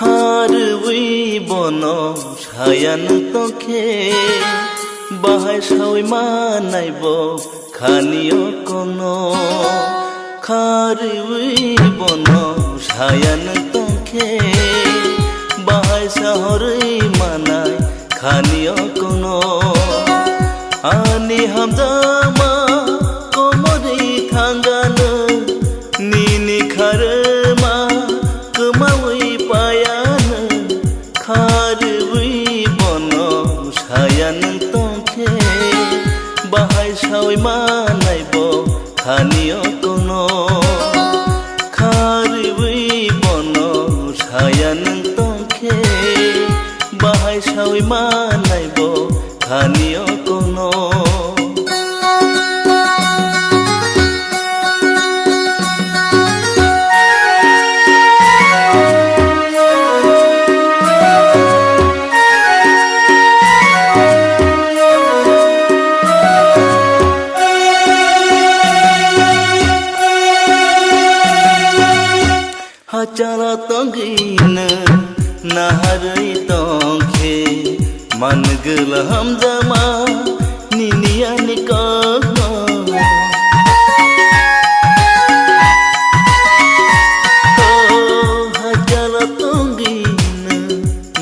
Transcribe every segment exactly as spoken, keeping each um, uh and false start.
Kharwi bono sayano tongkhe, bahai sawi manai bo khaniyo kono. Kharwi bono sayano tongkhe, bahai sahorwi manai khaniyo kono. Ani hamjama komorwi thangano, nini kharma kwmawi payano. Kharwi bono saya nwng tongkhe, bahai sawi manai bo khaniyo kono. Kharwi bono saya nwng tongkhe, bahai sawi manai bo khaniyo kono. Hachara tongwino naharwi tongkhe, mangwla hamjama nini ani kokno. Oh, hachara tongwino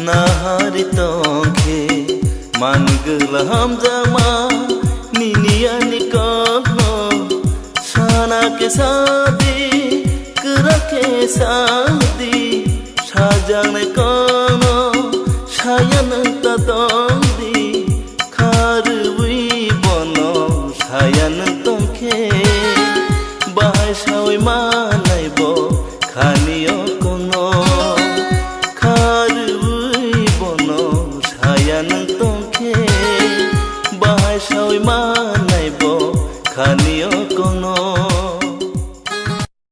naharwi tongkhe, mangwla hamjama nini ani kokno. Sana khe sadi, kwrak khe sadi, sajaknai kono saya nwng ta tongdi. Kharwi bono saya nwng tongkhe, bahai sawi manai bo khaniyo kono. Kharwi bono saya nwng tongkhe, bahai sawi manai bo khaniyo kono.